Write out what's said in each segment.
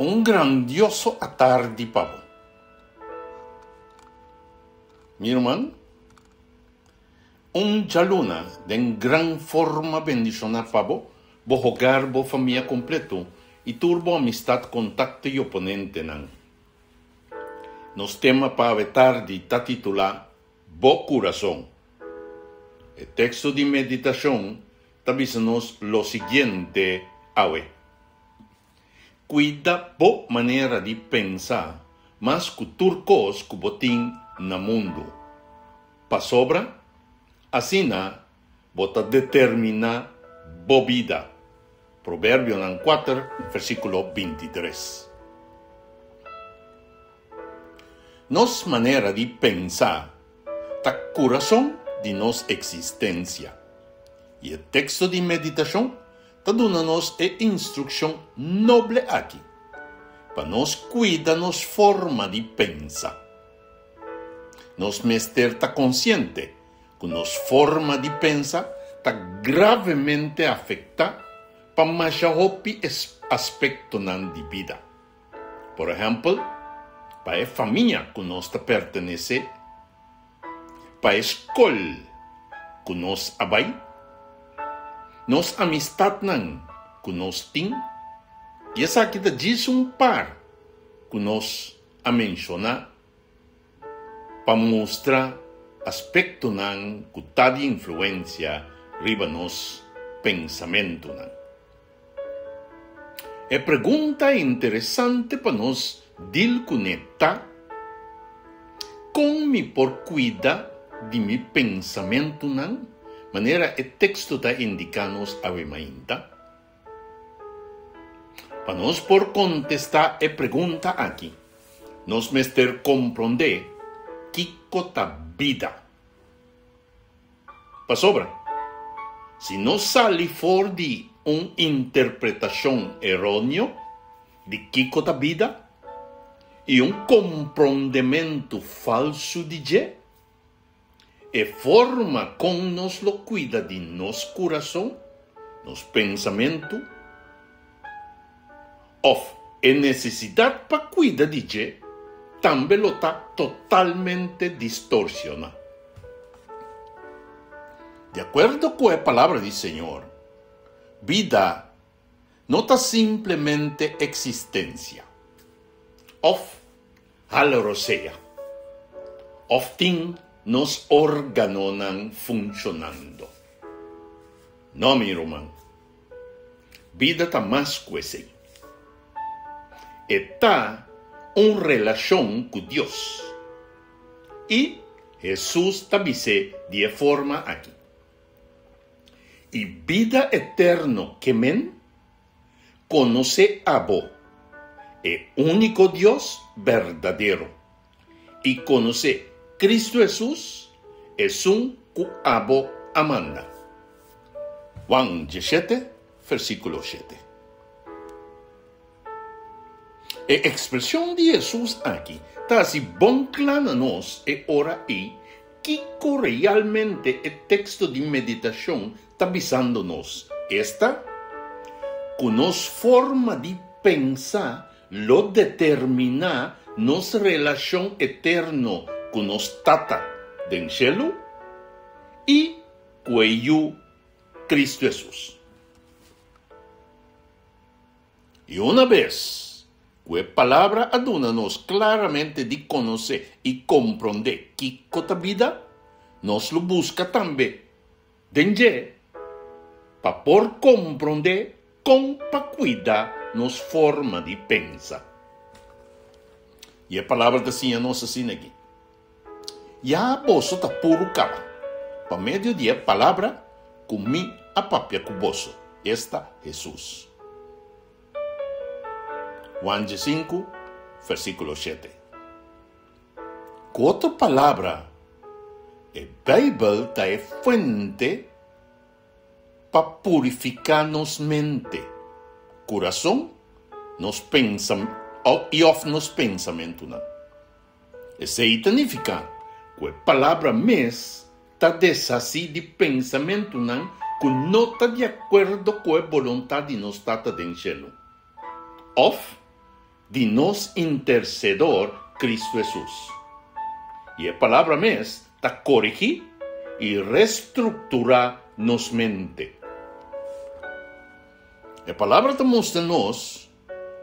Un grandioso atardi pa bo. Mi ruman, un djaluna den gran forma bendishoná pa bo, bo hogar, bo famia kompleto i tur bo amistat, kontakto i oponentenan. Nos tema pa awe tardi ta titulá Bo Kurason. E teksto di meditashon ta bisa nos lo siguiente awe. Kuida bo manera di pensa mas ku tur kos ku bo tin na mundu, pasobra asina bo ta determiná bo bida. Proverbionan kuater, versíkulo bintitres. Nos manera di pensa ta kurason di nos eksistensia, i e teksto di meditashon ta duna nos e instrukshon noble aki pa nos kuida nos forma di pensa. Nos mester ta konsiente ku nos forma di pensa ta gravemente afektá pa masha hopi aspektonan di bida. Por ehèmpel, pa e famia ku nos ta pertenesé, pa e skol ku nos a bai, nos amistatnan ku nos tin, i esaki ta djis un par ku nos a menshoná pa mustra aspektonan ku ta di influensia riba nos pensamentunan. E pregunta interesante pa nos dil kuné ta, Kon mi por kuida di mi pensamentunan manera e teksto ta indiká nos awe mainta? Pa nos por kontestá e pregunta aki, nos mester komprondé kiko ta bida. Pasobra, si nos sali for di un interpretashon eróneo di kiko ta bida i un komprondementu falsu di dje, e forma kon nos lo kuida di nos kurason, nos pensamentu, òf e nesesidat pa kuida di dje tambe lo ta totalmente distorsioná. Di akuerdo ku e Palabra di Señor, bida no ta simplemente eksistensia, òf hala rosea, òf tin nos órganonan funshonando. No, mi ruman. Bida ta mas ku esei. E ta un relashon ku Dios. I Hesus ta bis'é di e forma aki, I bida eterno ke men konosé abo, e úniko Dios berdadero, i konosé Kristu Hesus, esun ku abo a manda. Juan diesshete, versíkulo shete. E ekspreshon di Hesus aki ta hasi bon kla na nos e ora ei kiko realmente e teksto di meditashon ta bisando nos, esta, ku nos forma di pensa lo determiná nos relashon eterno ku nos Tata den shelu i ku e Yu, Kristu Hesus. I una bes ku e Palabra a duna nos klaramente di konosé i komprondé kiko ta bida, nos lo buska tambe den dje pa por komprondé kon pa kuida nos forma di pensa. I e Palabra ta siña nos asina aki, Ya boso ta puru kaba pa medio di e Palabra ku mi a papia ku boso, esta Hesus. Juan diesinku, versíkulo shete. Ku otro palabra, e Beibel ta e fuente pa purifiká nos mente, kurason, nos pensa i òf nos pensamentunan. Esei ta nifiká ku e Palabra mes ta deshasí di pensamentunan ku no ta di akuerdo ku e boluntat di nos Tata den shelu. Òf, di nos Intersedor, Kristu Hesus. I e Palabra mes ta korigí i restrukturá nos mente. E Palabra ta mustra nos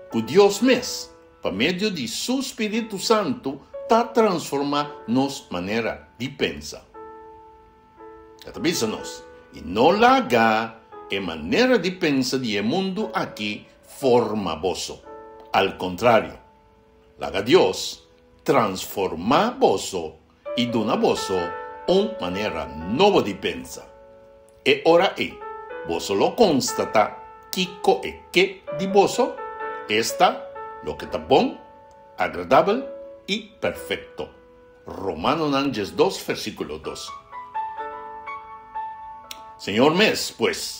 ku Dios mes, pa medio di su spiritu santu, ta transformá nos manera di pensa. E ta bisa nos, I no laga e manera di pensa di e mundu aki forma boso. Al kontrario, laga Dios transformá boso i duna boso un manera nobo di pensa. E ora ei, boso lo konstatá kiko e ke di boso, esta, loke ta bon, agradabel i perfekto. Romanonan 12 versíkulo 2. Señor mes, pues,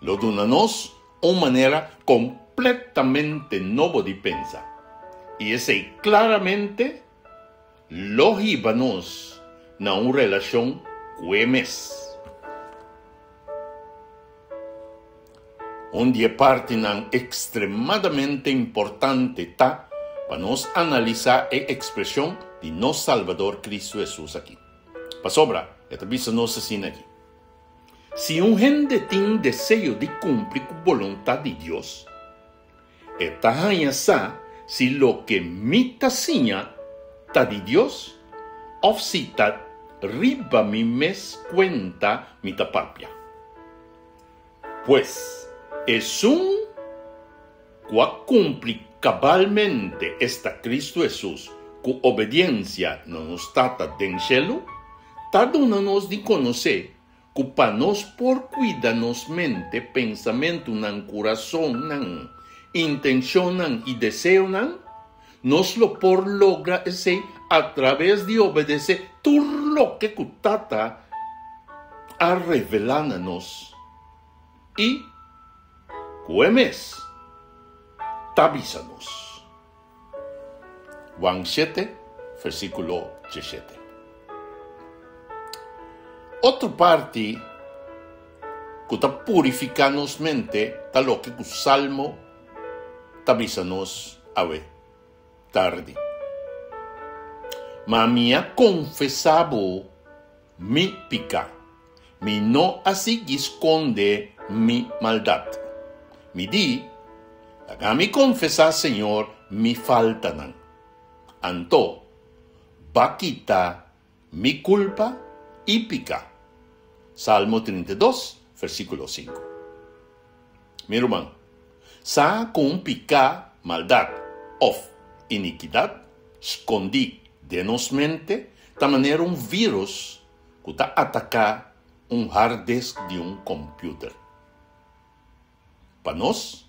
lo duna nos un manera kompletamente nobo di pensa, i esei klaramente lo hiba nos na un relashon ku e mes. Un di e partinan ekstremadamente importante ta pa nos analisá e ekspreshon di nos Salbador Kristu Hesus aki. Pasobra e ta bisa nos asina aki, Si un hende tin deseo di kumpli ku boluntat di Dios, E ta haña sa si loke mi ta siña ta di Dios òf si ta riba mi mes kuenta mi ta papia. Pues, esun ku a kumpli kabalmente, esta Kristu Hesus, ku obediensia na nos Tata den shelu, ta duna nos di konosé Ku pa nos por kuida nos mente, pensamentunan, kurasonnan, intenshonnan i deseonan, nos lo por logra esei atraves di obedesé tur loke ku Tata a revelá na nos i ku e mes ta bisa nos. Juan shete, versíkulo djeshete. Otro parti ku ta purifiká nos mente ta loke ku Salmo ta bisa nos awe tardi, Ma mi a konfesá bo mi piká, mi no a sigui skonde mi maldat. Mi di, Laga mi konfesá Señor mi faltanan. Anto, B'a kita mi kulpa i piká. Salmo 32, versíkulo 5. Mi ruman, sa ku un piká, maldat òf inikidat skondí den nos mente ta manera un vírus ku ta ataká un hard disk di un kòmpiuter. Pa nos,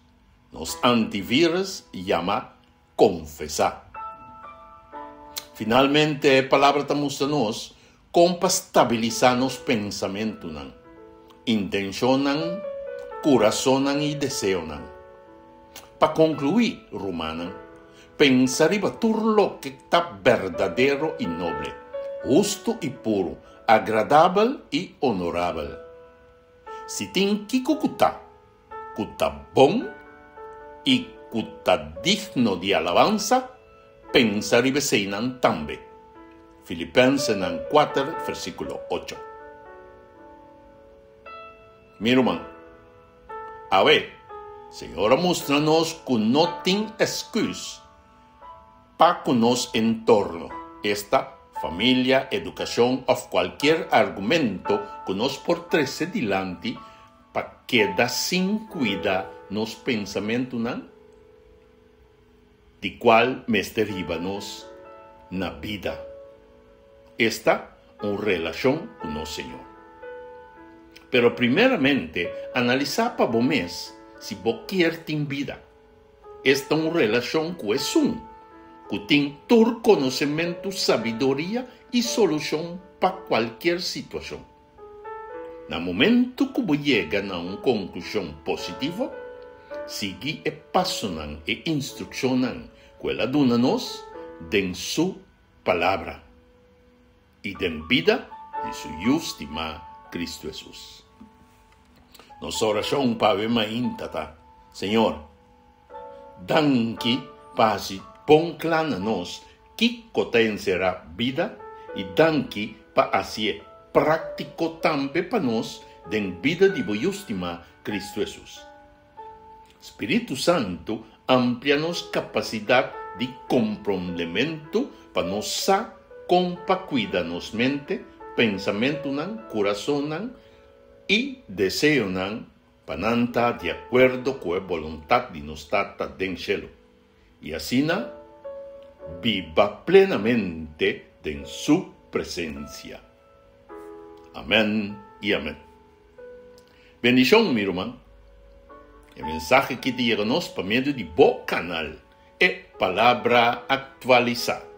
nos antivirus yama konfesá. Finalmente, e Palabra ta mustra nos kon pa stabilisá nos pensamentunan, intenshonnan, kurasonnan i deseonan. Pa konkluí, rumannan, pensa riba tur loke ta berdadero i noble, hustu i puru, agradabel i onorabel. Si tin kiko ku ta, ku ta bon i ku ta digno di alabansa, pensa riba eseinan tambe. Filipensenan kuater versíkulo ocho. Mi ruman, awe Señor a mustra nos ku no tin esküs pa ku nos entorno, esta, familia, edukashon òf kualkier argumento ku nos por trese dilanti pa keda sin kuida nos pensamentunan, di kual mester hiba nos na bida, esta, un relashon ku nos Señor. Pero primeramente analisá pa bo mes si bo kier tin bida. Esta un relashon ku esun ku tin tur konosementu, sabiduria i solushon pa kualkier situashon. Na momentu ku bo yega na un konklushon positivo, sigui e pasonan, e instrukshonnan ku el a duna nos den su Palabra i den bida di su Yu stimá Kristu Hesus. Nos orashon pa awe mainta ta, Señor, danki pa hasi bon kla na nos kiko ta enserá bida i danki pa hasié práktiko tambe pa nos den bida di bo Yu stimá Kristu Hesus. Spiritu Santu amplia nos kapasidat di komprondementu pa nos sa kon pa kuida nos mente, pensamentunan, kurasonnan i deseonan pa nan ta di akuerdo ku e boluntat di nos Tata den shelu, i asina biba plenamente den su presensia. Amèn i amèn. Bendishon, mi ruman. E mensahe ki ta yega nos pa medio di bo kanal, E Palabra Aktualisá.